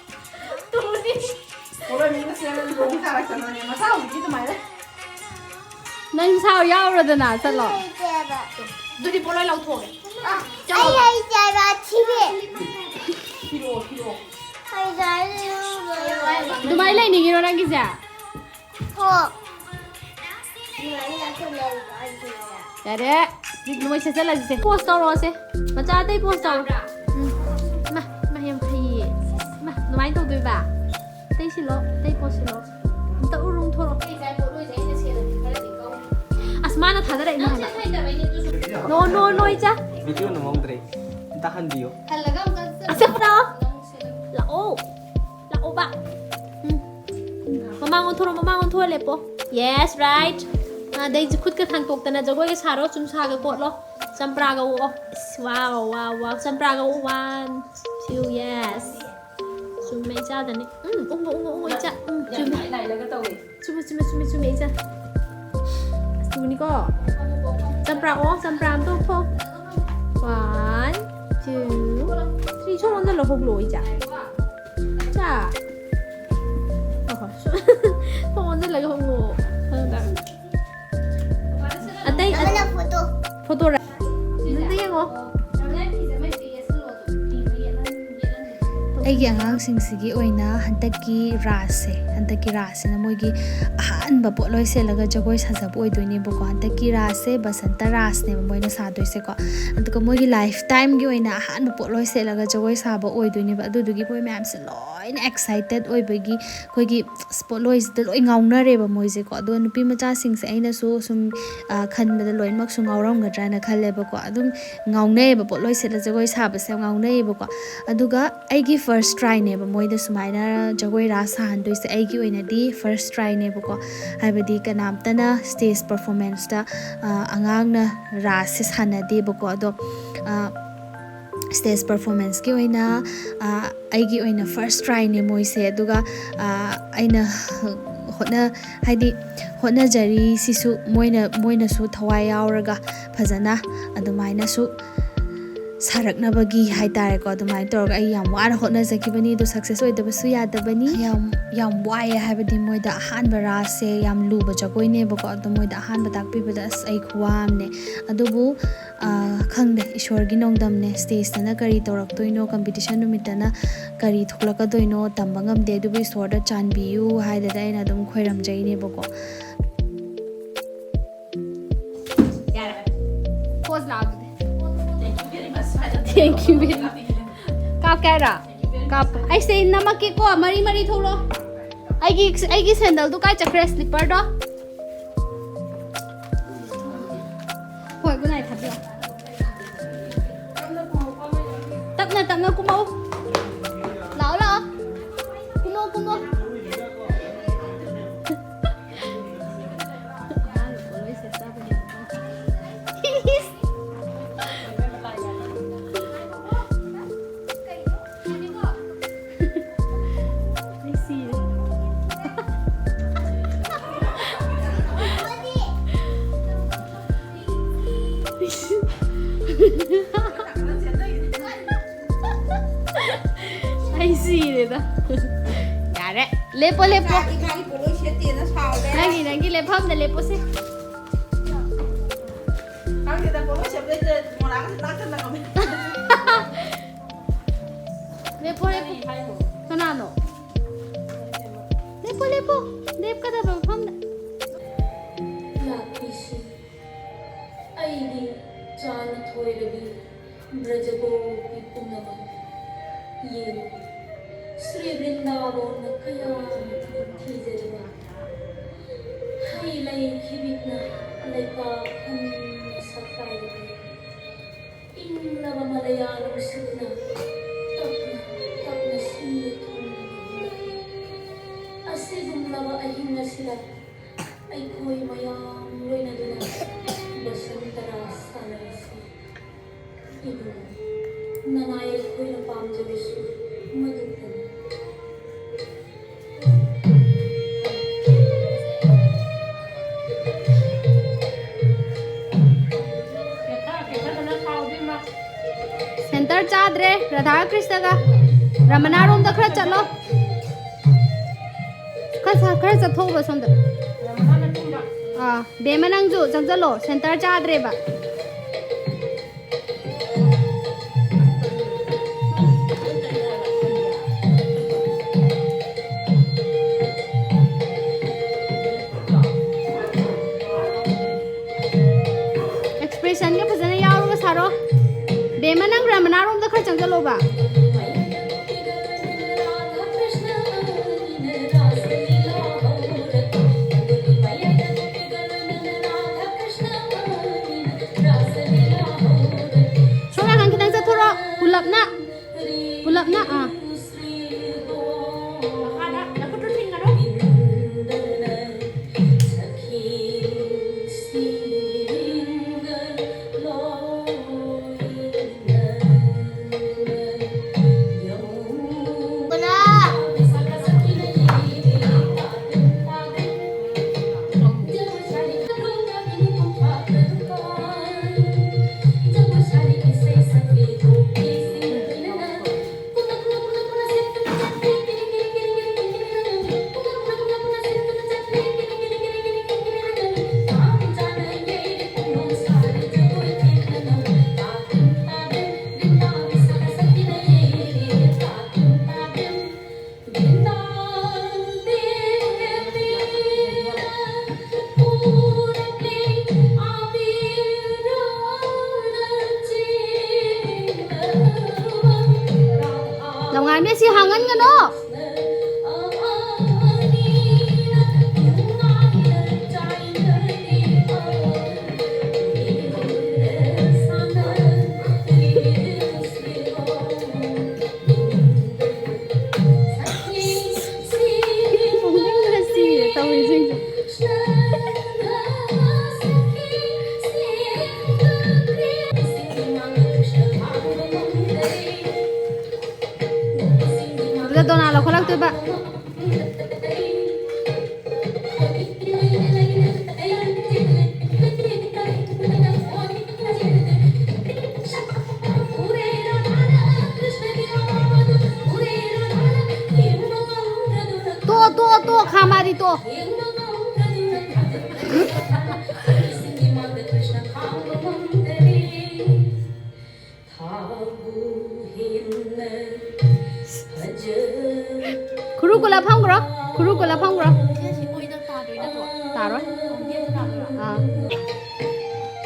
ꯇꯨꯅꯤ꯫ ꯄꯣꯂꯣꯏ ꯃꯤ ꯃꯁꯦꯜ ꯂꯣꯡ ꯊꯥꯔꯛꯇꯅꯅꯦ꯫ ꯃꯆꯥ ꯍꯧꯖꯤꯛꯀꯤ ꯑꯗꯨꯃꯥꯏꯅ꯫ ꯅꯪ ꯁꯥꯎ ꯌꯥꯎꯔꯗꯅ ꯆꯠꯂꯣ꯫ ꯍꯩꯇꯦꯕ꯫ ꯑꯗꯨꯗꯤ ꯄꯣꯂꯣꯏ ꯂꯧꯊꯣꯛꯑꯒꯦ꯫ ꯑꯥ, ꯑꯩ ꯆꯠꯂꯣ꯫ ꯍꯩꯇꯦꯕ, ꯊꯤꯕꯤ꯫ ꯐꯤꯔꯣ, ꯐꯤꯔꯣ꯫ ꯍꯩꯇꯦꯕ꯫ ꯑꯗꯨꯃꯥꯏꯅ ꯂꯩꯅꯤꯡꯉꯤꯔꯣ ꯅꯪꯒꯤꯁꯦ? ꯍꯣ꯫ ꯌꯥꯔꯦ꯫ ꯃꯣꯏ ꯁꯦꯠꯆꯜꯂꯁꯤꯁꯦ꯫ ꯄꯣꯁ ꯇꯧꯔꯛꯑꯣꯁꯦ꯫ ꯃꯆꯥ ꯑꯇꯩ ꯄꯣꯁ ꯇꯧꯔꯣ꯫ ꯎꯝ꯫ ꯃꯥ, ꯃꯥ ꯌꯥꯝ ꯐꯩꯌꯦ꯫ ꯃꯥ, ꯑꯗꯨꯃꯥꯏꯅ ꯇꯧꯗꯣꯏꯕ꯫ ꯑꯇꯩ ꯁꯤꯜꯂꯣ꯫ ꯑꯇꯩ ꯄꯣꯁ ꯁꯤꯜꯂꯣ꯫ ꯑꯝꯇ ꯎꯔꯨꯝ ꯊꯣꯔꯛꯑꯣ꯫ ꯑꯁ, ꯃꯥꯅ ꯊꯥꯗꯔꯛꯏꯅꯦ ꯍꯥꯏꯕ꯫ No, no, no, ꯏꯆꯥ꯫ ꯚꯤꯗꯤꯑꯣ ꯅꯝꯍꯧꯗ꯭ꯔꯦ꯫ ꯑꯝꯇ ꯍꯟꯕꯤꯌꯨ꯫ ꯑꯁ, ꯂꯥꯛꯑꯣ꯫ ꯂꯥꯛꯑꯣ꯫ ꯂꯥꯛꯑꯣꯕ꯫ ꯎꯝ꯫ ꯃꯃꯥꯡ ꯑꯣꯟꯊꯣꯔꯛꯑꯣ, ꯃꯃꯥꯡ ꯑꯣꯟꯊꯣꯛꯑ ꯂꯦꯞꯄꯣ꯫ Yes, right. ꯑꯗꯩ ꯈꯨꯠꯀ ꯊꯥꯡꯇꯣꯛꯇꯅ ꯖꯒꯣꯏꯒ ꯁꯥꯔꯣ, ꯆꯨꯝꯁꯥꯒ ꯀꯣꯠꯂꯣ꯫ ꯆꯝꯄ꯭ꯔꯥꯒ ꯑꯣꯛꯑꯣ꯫ Wow, wow, wow. ꯆꯝꯄ꯭ꯔꯥꯒ ꯑꯣꯛꯑꯣ꯫ One, two, yes. ꯆꯨꯝꯃꯦ, ꯏꯆꯥꯗꯅꯤ꯫ ꯎꯝ, ꯎꯪꯉꯣ, ꯎꯪꯉꯣ, ꯎꯪꯉꯣ, ꯏꯆꯥ꯫ ꯎꯝ, ꯌꯥꯝ ꯆꯨꯝꯃꯦ꯫ ꯂꯥꯏ ꯂꯥꯏꯔꯒ ꯇꯧꯋꯦ꯫ ꯆꯨꯝꯃꯦ, ꯆꯨꯝꯃꯦ, ꯆꯨꯝꯃꯦ, ꯆꯨꯝꯃꯦ, ꯏꯆꯥ꯫ ꯑꯁ, ꯊꯨꯅꯤꯀꯣ꯫ ꯆꯝꯄ꯭ꯔꯥ ꯑꯣ, ꯆꯝꯄ꯭ꯔꯥ ꯑꯝꯇ ꯊꯣꯛ꯫ One, two, three. ꯁꯣꯝ ꯑꯣꯟꯁꯤꯜꯂꯣ, ꯍꯣꯒꯂꯣ ꯏꯆꯥ꯫ ꯏꯆꯥ꯫ ꯍꯣꯏ, ꯍꯣꯏ, ꯁꯣꯝ-, ꯁꯣꯝ ꯑꯣꯟꯁꯤꯜꯂꯒ ꯍꯣꯒꯂꯣ꯫ ꯈꯪꯗ꯭ꯔꯥ? ꯑꯇꯩ, ꯑꯃꯅ ꯐꯣꯇꯣ꯫ ꯐꯣꯇꯣꯔꯥ? ꯑꯝꯇ ꯌꯦꯡꯉꯣ꯫ ꯑꯩꯒꯤ ꯑꯉꯥꯡꯁꯤꯡꯁꯤꯒꯤ ꯑꯣꯏꯅ ꯍꯟꯗꯛꯀꯤ ꯔꯥꯁꯁꯦ, ꯍꯟꯗꯛꯀꯤ ꯔꯥꯁꯁꯤꯅ ꯃꯣꯏꯒꯤ ꯑꯍꯥꯟꯕ ꯄꯣꯠꯂꯣꯏ ꯁꯦꯠꯂꯒ ꯖꯒꯣꯏ ꯁꯥꯖꯕ ꯑꯣꯏꯗꯣꯏꯅꯦꯕꯀꯣ꯫ ꯍꯟꯗꯛꯀꯤ ꯔꯥꯁꯁꯦ ꯕꯁꯟꯇ ꯔꯥꯁꯅꯦꯕ ꯃꯣꯏꯅ ꯁꯥꯗꯣꯏꯁꯦꯀꯣ꯫ ꯑꯗꯨꯒ ꯃꯣꯏꯒꯤ ꯂꯥꯏꯐ ꯇꯥꯏꯝꯒꯤ ꯑꯣꯏꯅ ꯑꯍꯥꯟꯕ ꯄꯣꯠꯂꯣꯏ ꯁꯦꯠꯂꯒ ꯖꯒꯣꯏ ꯁꯥꯕ ꯑꯣꯏꯗꯣꯏꯅꯦꯕ꯫ ꯑꯗꯨꯗꯨꯒꯤ ꯃꯣꯏ ꯃꯌꯥꯝꯁꯦ ꯂꯣꯏꯅ ꯑꯦꯛꯁꯥꯏꯇꯦꯠ ꯑꯣꯏꯕꯒꯤ, ꯑꯩꯈꯣꯏꯒꯤ ꯄꯣꯠꯂꯣꯏꯁꯤꯗ ꯂꯣꯏ ꯉꯥꯎꯅꯔꯦꯕ ꯃꯣꯏꯁꯦꯀꯣ꯫ ꯑꯗꯣ ꯅꯨꯄꯤ ꯃꯆꯥꯁꯤꯡꯁꯦ ꯑꯩꯅꯁꯨ ꯁꯨꯝ, ꯑ, ꯈꯟꯕꯗ ꯂꯣꯏꯅꯃꯛꯁꯨ ꯉꯥꯎꯔꯝꯒꯗ꯭ꯔꯥꯅ ꯈꯜꯂꯦꯕꯀꯣ꯫ ꯑꯗꯨꯝ ꯉꯥꯎꯅꯩꯌꯦꯕ, ꯄꯣꯠꯂꯣꯏ ꯁꯦꯠꯂ ꯖꯒꯣꯏ ꯁꯥꯕꯁꯦ ꯌꯥꯝ ꯉꯥꯎꯅꯩꯌꯦꯕꯀꯣ꯫ ꯑꯗꯨꯒ ꯑꯩꯒꯤ ꯐꯥꯔꯁ ꯇ꯭ꯔꯥꯏꯅꯦꯕ ꯃꯣꯏꯗ ꯁꯨꯃꯥꯏꯅ ꯖꯒꯣꯏ ꯔꯥꯁ ꯁꯥꯍꯟꯗꯣꯏꯁꯦ, ꯑꯩꯒꯤ ꯑꯣꯏꯅꯗꯤ ꯐꯥꯔꯁ ꯇ꯭ꯔꯥꯏꯅꯦꯕꯀꯣ꯫ ꯍꯥꯏꯕꯗꯤ ꯀꯅꯥꯝꯇꯅ ꯁ꯭ꯇꯦꯖ ꯄꯔꯐꯣꯔꯃꯦꯟꯁꯇ, ꯑ, ꯑꯉꯥꯡꯅ ꯔꯥꯁꯁꯦ ꯁꯥꯟꯅꯗꯦꯕꯀꯣ꯫ ꯑꯗꯣ, ꯑ, ꯁ꯭ꯇꯦꯖ ꯄꯔꯐꯣꯔꯃꯦꯟꯁꯀꯤ ꯑꯣꯏꯅ, ꯑ, ꯑꯩꯒꯤ ꯑꯣꯏꯅ ꯐꯥꯔꯁ ꯇ꯭ꯔꯥꯏꯅꯦ ꯃꯣꯏꯁꯦ꯫ ꯑꯗꯨꯒ, ꯑ, ꯑꯩꯅ ꯍꯣꯠꯅ-, ꯍꯥꯏꯗꯤ ꯍꯣꯠꯅꯖꯔꯤꯁꯤꯁꯨ ꯃꯣꯏꯅ, ꯃꯣꯏꯅꯁꯨ ꯊꯋꯥꯏ ꯌꯥꯎꯔꯒ ꯐꯖꯅ ꯑꯗꯨꯃꯥꯏꯅꯁꯨ ꯁꯥꯔꯛꯅꯕꯒꯤ ꯍꯥꯏ ꯇꯥꯔꯦꯀꯣ꯫ ꯑꯗꯨꯃꯥꯏꯅ ꯇꯧꯔꯒ ꯑꯩ ꯌꯥꯝ ꯋꯥꯅ ꯍꯣꯠꯅꯖꯈꯤꯕꯅꯤ꯫ ꯑꯗꯣ ꯁꯛꯁꯦꯁ ꯑꯣꯏꯗꯕꯁꯨ ꯌꯥꯗꯕꯅꯤ꯫ ꯌꯥꯝ, ꯌꯥꯝ ꯋꯥꯏꯑꯦ, ꯍꯥꯏꯕꯗꯤ ꯃꯣꯏꯗ ꯑꯍꯥꯟꯕ ꯔꯥꯁꯁꯦ ꯌꯥꯝ ꯂꯨꯕ ꯖꯒꯣꯏꯅꯦꯕꯀꯣ꯫ ꯑꯗꯣ ꯃꯣꯏꯗ ꯑꯍꯥꯟꯕ ꯇꯥꯛꯄꯤꯕꯗ ꯑꯁ ꯑꯩ ꯈꯨꯋꯥ ꯑꯃꯅꯦ꯫ ꯑꯗꯨꯕꯨ, ꯑ, ꯈꯪꯗꯦ, ꯏꯁꯣꯔꯒꯤ ꯅꯣꯡꯗꯝꯅꯦ꯫ ꯁ꯭ꯇꯦꯖꯇꯅ ꯀꯔꯤ ꯇꯧꯔꯛꯇꯣꯏꯅꯣ, ꯀꯝꯄꯤꯇꯤꯁꯟ ꯅꯨꯃꯤꯠꯇꯅ ꯀꯔꯤ ꯊꯣꯛꯂꯛꯀꯗꯣꯏꯅꯣ ꯇꯝꯕ ꯉꯝꯗꯦ꯫ ꯑꯗꯨꯕꯨ ꯏꯁꯣꯔꯗ ꯆꯥꯟꯕꯤꯌꯨ ꯍꯥꯏꯗꯅ ꯑꯩꯅ ꯑꯗꯨꯝ ꯈꯣꯏꯔꯝꯖꯩꯅꯦꯕꯀꯣ꯫ ꯌꯥꯔꯦ꯫ Pose ꯂꯥꯛꯑꯣ ꯑꯗꯨꯗꯤ꯫ Thank you very much, madam. Thank you very much. ꯀꯥꯞꯀꯦ ꯍꯥꯏꯔꯣ? ꯀꯥꯞ-, ꯑꯩꯁꯦ ꯅꯝꯃꯛꯀꯦꯀꯣ, ꯃꯔꯤ ꯃꯔꯤ ꯊꯣꯛꯂꯛꯑꯣ꯫ ꯑꯩꯒꯤ, ꯑꯩꯒꯤ ꯁꯦꯟꯗꯜꯗꯨ ꯀꯥꯏ ꯆꯠꯈ꯭ꯔꯦ, ꯁ꯭ꯂꯤꯞꯄꯔꯗꯣ? ꯍꯣꯏ, ꯒꯨꯗ ꯅꯥꯏꯠ ꯊꯥꯕꯤꯔꯣ꯫ ꯇꯞꯅ, ꯇꯞꯅ ꯀꯨꯝꯃꯛꯎ꯫ ꯂꯥꯛꯑꯣ, ꯂꯥꯛꯑꯣ꯫ ꯀꯨꯝꯃꯣ, ꯀꯨꯝꯃꯣ꯫ ꯌꯥꯔꯦ, ꯂꯦꯞꯄꯣ, ꯂꯦꯞꯄꯣ꯫ ꯃꯥꯒꯤ, ꯃꯥꯒꯤ ꯄꯣꯠꯂꯣꯏ ꯁꯦꯠꯇꯦꯅ ꯁꯥꯎꯔꯦ꯫ ꯅꯪꯒꯤ, ꯅꯪꯒꯤ ꯂꯦꯞꯐꯝꯗ ꯂꯦꯞꯄꯣꯁꯦ꯫ ꯈꯪꯗꯦꯗ, ꯄꯣꯠꯂꯣꯏ ꯁꯦꯠꯄ ꯂꯩꯇ꯭ꯔꯦ, ꯃꯣꯔꯥꯒꯁꯦ ꯇꯥꯛꯇꯅ ꯉꯝꯃꯦ꯫ ꯂꯦꯞꯄꯣ, ꯂꯦꯞꯄꯣ꯫ ꯀꯅꯥꯅꯣ? ꯂꯦꯞꯄꯣ, ꯂꯦꯞꯄꯣ꯫ ꯂꯦꯞꯀꯗꯕ ꯃꯐꯝꯗ꯫ ꯂꯥꯛꯄꯤꯁꯤ, ꯑꯩꯒꯤ ꯆꯥꯅ ꯊꯣꯏꯔꯕꯤ ꯕ꯭ꯔꯖꯒꯣꯄꯤ ꯄꯨꯝꯅꯃꯛ꯫ ꯌꯦꯡꯉꯨ, ꯁ꯭ꯔꯤ ꯕ꯭ꯔꯤꯟꯗꯥꯕꯣꯟꯅ ꯀꯌꯥ ꯅꯤꯡꯊꯤꯖꯔꯕ ꯍꯩ ꯂꯩ ꯈꯤꯕꯤꯛꯅ ꯂꯩꯄꯥꯛ ꯍꯟꯅ ꯁꯛ ꯀꯥꯏꯔꯕꯤ ꯏꯪꯂꯕ ꯃꯂꯌꯥ ꯅꯨꯡꯁꯤꯠꯅ ꯇꯞꯅ ꯇꯞꯅ ꯁꯤꯟꯕ ꯊꯨꯡꯅ ꯍꯨꯝꯂꯛꯏ꯫ ꯑꯁꯤꯒꯨꯝꯂꯕ ꯑꯍꯤꯡ ꯑꯁꯤꯗ ꯑꯩꯈꯣꯏ ꯃꯌꯥꯝ ꯂꯣꯏꯅꯗꯨꯅ ꯕꯁꯟꯇ ꯔꯥꯁ ꯁꯥꯟꯅꯔꯁꯤ꯫ ꯏꯕꯨꯡꯉꯣ, ꯅꯅꯥꯏ ꯑꯩꯈꯣꯏꯅ ꯄꯥꯝꯖꯕꯁꯨ ꯃꯗꯨꯇꯅꯤ꯫ ꯁꯦꯟꯇꯔ ꯆꯥꯗ꯭ꯔꯦ꯫ ꯔꯥꯙꯥ ꯀ꯭ꯔꯤꯁꯅꯒ ꯔꯃꯅꯥꯔꯣꯝꯗ ꯈꯔ ꯆꯠꯂꯣ꯫ ꯈꯔ ꯁꯥ-, ꯈꯔ ꯆꯠꯊꯣꯛꯎꯕ ꯁꯣꯝꯗ꯫ ꯑꯥ, ꯕꯦꯝꯃ ꯅꯪꯁꯨ ꯆꯪꯁꯜꯂꯣ, ꯁꯦꯟꯇꯔ ꯆꯥꯗ꯭ꯔꯦꯕ꯫ ꯑꯦꯛꯁꯄ꯭ꯔꯦꯁꯟꯒ ꯐꯖꯅ ꯌꯥꯎꯔꯒ ꯁꯥꯔꯣ꯫ ꯕꯦꯝꯃ, ꯅꯪ ꯔꯃꯅꯥꯔꯣꯝꯗ ꯈꯔ ꯆꯪꯁꯜꯂꯣꯕ꯫ ꯁꯣꯝ ꯅꯥꯀꯟ ꯈꯤꯇꯪ ꯆꯠꯊꯣꯔꯛꯑꯣ, ꯄꯨꯂꯞꯅ, ꯄꯨꯂꯞꯅ, ꯑꯥ꯫ ꯁꯤ ꯍꯥꯡꯍꯟꯒꯅꯣ꯫ ꯅꯣꯛꯅꯤꯡꯕꯅ ꯁꯤꯔꯦ ꯇꯧꯔꯤꯁꯤꯡꯁꯦ꯫ ꯑꯗꯨꯗ ꯗꯣꯅꯥ ꯂꯧꯈꯠꯂꯛꯇꯣꯏꯕ꯫ ꯇꯣ, ꯇꯣ, ꯇꯣ, ꯈꯥꯃꯥꯗꯤ ꯇꯣ꯫ ꯈꯨꯔꯨ ꯀꯨꯂꯥ ꯐꯝꯈ꯭ꯔꯣ꯫ ꯈꯨꯔꯨ ꯀꯨꯂꯥ ꯐꯝꯈ꯭ꯔꯣ꯫ ꯇꯥꯔꯣꯏ꯫ ꯑꯥ꯫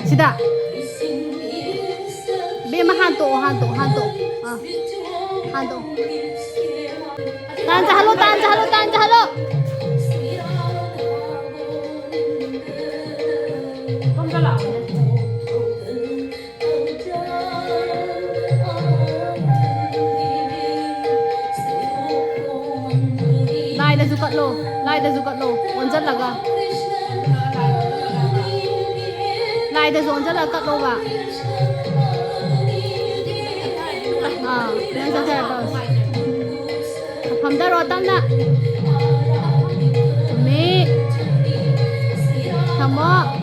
ꯁꯤꯗ꯫ ꯕꯦꯝꯃ, ꯍꯥꯟꯇꯣꯛꯑꯣ, ꯍꯥꯟꯇꯣꯛꯑꯣ, ꯍꯥꯟꯇꯣꯛꯑꯣ꯫ ꯑꯥ꯫ ꯍꯥꯟꯇꯣꯛꯑꯣ꯫ ꯇꯥꯟ ꯆꯥꯍꯜꯂꯣ, ꯇꯥꯟ ꯆꯥꯍꯜꯂꯣ, ꯇꯥꯟ ꯆꯥꯍꯜꯂꯣ꯫ ꯂꯥꯏꯗꯁꯨ ꯀꯠꯂꯣ, ꯂꯥꯏꯗꯁꯨ ꯀꯠꯂꯣ, ꯑꯣꯟꯁꯤꯜꯂꯒ꯫ ꯂꯥꯏꯗꯁꯨ ꯑꯣꯟꯁꯤꯜꯂꯒ ꯀꯠꯂꯣꯕ꯫ ꯑꯥ, ꯅꯪ ꯆꯠꯆꯔꯣ, ꯇꯧꯔꯁꯤ꯫ ꯐꯝꯊꯔꯣ ꯇꯞꯅ꯫ ꯆꯨꯝꯃꯤ꯫ ꯊꯝꯃꯣ꯫